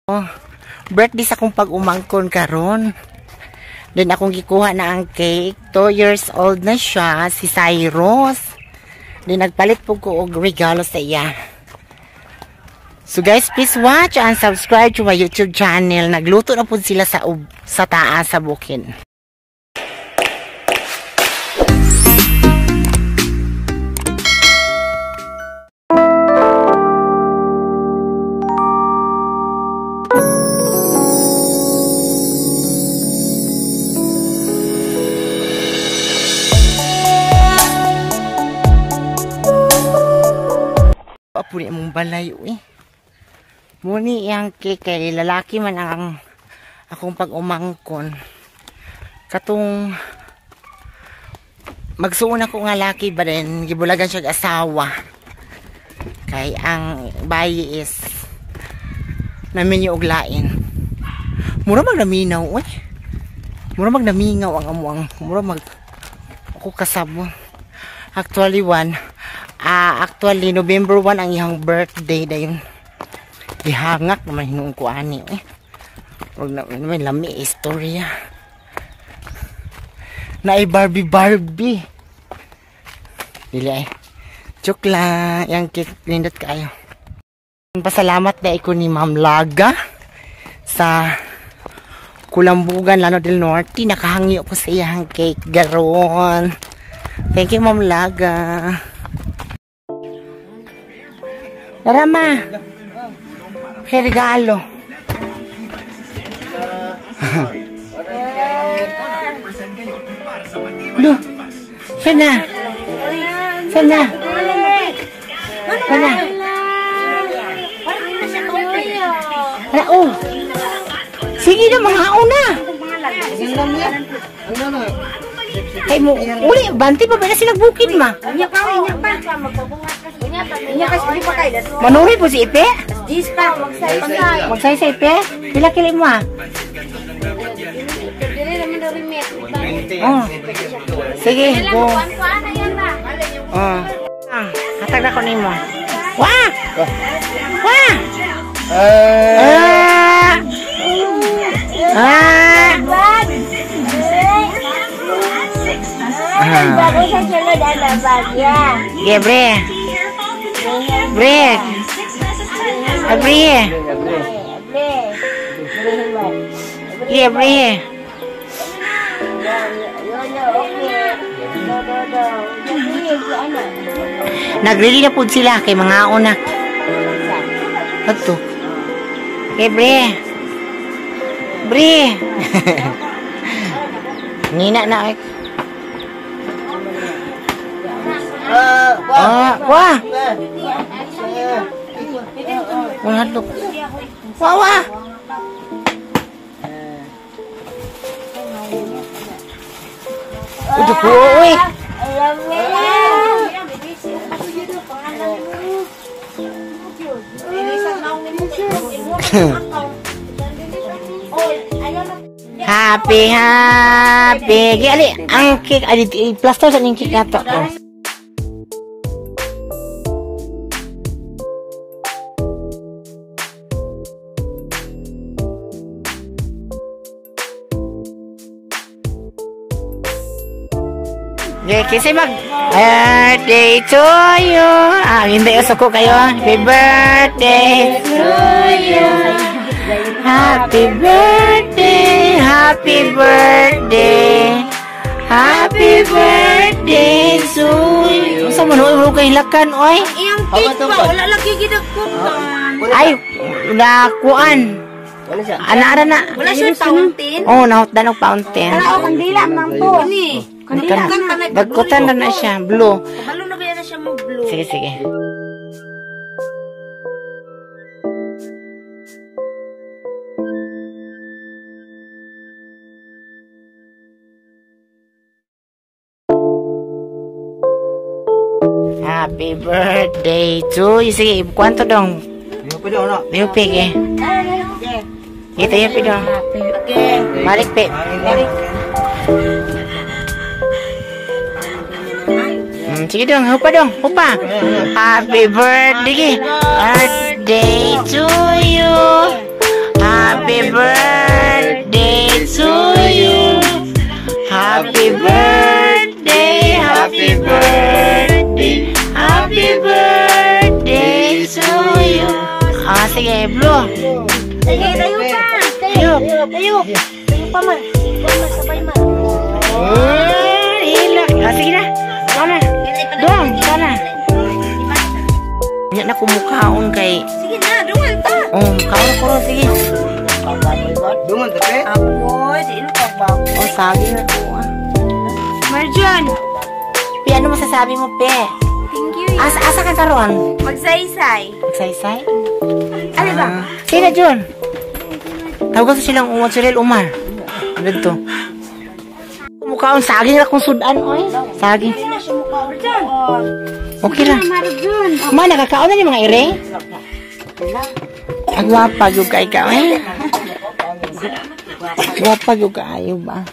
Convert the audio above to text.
Oh, birthday sa akong pag-umangkon karon. Then akong gikuha na ang cake. 2 years old na siya, si Cyrus. Then nagpalit po ko og regalo sa iya. So guys, please watch and subscribe to my YouTube channel. Nagluto na po sila sa taas sa bukid. Apo ni among balay, uy. Muni iyang cake kay lalaki man ang akong pag-umangkon. Katong magsuon ako nga laki ba din gibulagan siya asawa. Kay ang bayi is naminyo og lain. Mura mag naminaw, uy. Mura mag namingaw ang amuang. Mura mag ako kasabon. Actually one actually November 1 ang iyang birthday dayon. Gihangak naman hinuon ko ani eh. Wag na may lami istorya. Naay Barbie Barbie. Dili ay. Joke lang, yang cake nindot kaayo. Pasalamat na ko ni Ma'am Laga sa Kulambugan, Lanao del Norte. Nakahangyo ko sa iyang cake garon. Thank you, Ma'am Laga. Tara ma. May regalo. Lo. Sana. Sana. Sana. Ala, oh. Sige na, mga una. Kay mo, uli, banti pa ba na sila bukid ma? Manuri po si Ipe? Magsay sa Ipe? Pila kili mo ah? Oh. Sige, go. Oh. Hatag na ko nimo. Wah! Wah! Ah! Ah! Bago sa sulod ang bagya. Sige, bre. Bre. Bre. Sige, bre. Nag-ready na po sila kay mga una. Ato. Okay, bre. Bre. Nina na. Ah, wah. Wala to. Wah, wah. Udah ko, uy. Happy, happy. Ali, ang cake, ali, plaster sa ning cake na to. Oh. Okay, kasi mag birthday to you. Ah, hindi usuko kayo. Happy birthday to you. Happy birthday, happy birthday. Happy birthday to you. Unsa man oy kay lakan oy? Iyang cake pa wala lagi gidagkutan. Ay, nakuan. Ana na. Wala siya fountain. Oh, nahutdan og fountain. Kana o kandila man po. Ni. Kandila. Dagkutan na siya, blue. Kabalo na ba na siya mo blue? Sige, sige. Happy birthday to you. Sige, kwanto dong? Yupig eh. Ito yupig dong. Balik pe. Sige dong, hupa dong, hupa. Happy birthday, birthday to you. Sige, blow. Sige, tayo pa. Tayo. Tayo. Tayo pa man. Ikaw man, sabay man. Oh, hilak. Ah, sige na. Ikaw na. Dong, ikaw na. Nya na kumukaon kay. Sige na, dungan ta. Oh, kaon ko ron, sige. Dungan tape. Apoy, di ino ka ba? Oh, sagi na ko. Ah. Marjan. Pe, ano masasabi mo, Pe? Thank you. Asa ka karon? Magsaysay. Magsaysay? Ano ba? Ah. Sige na, Jun. Tawagan sa silang umar, Sirel Umar. Ano to? Mukhaon, saging ra kung sudan, oy. Saging. Marjan. Okay ra. Marjan. Ma, nakakaon na ni mga ire? Ang gwapa, yung kay ka, eh. Gwapa, yung kaayo ba?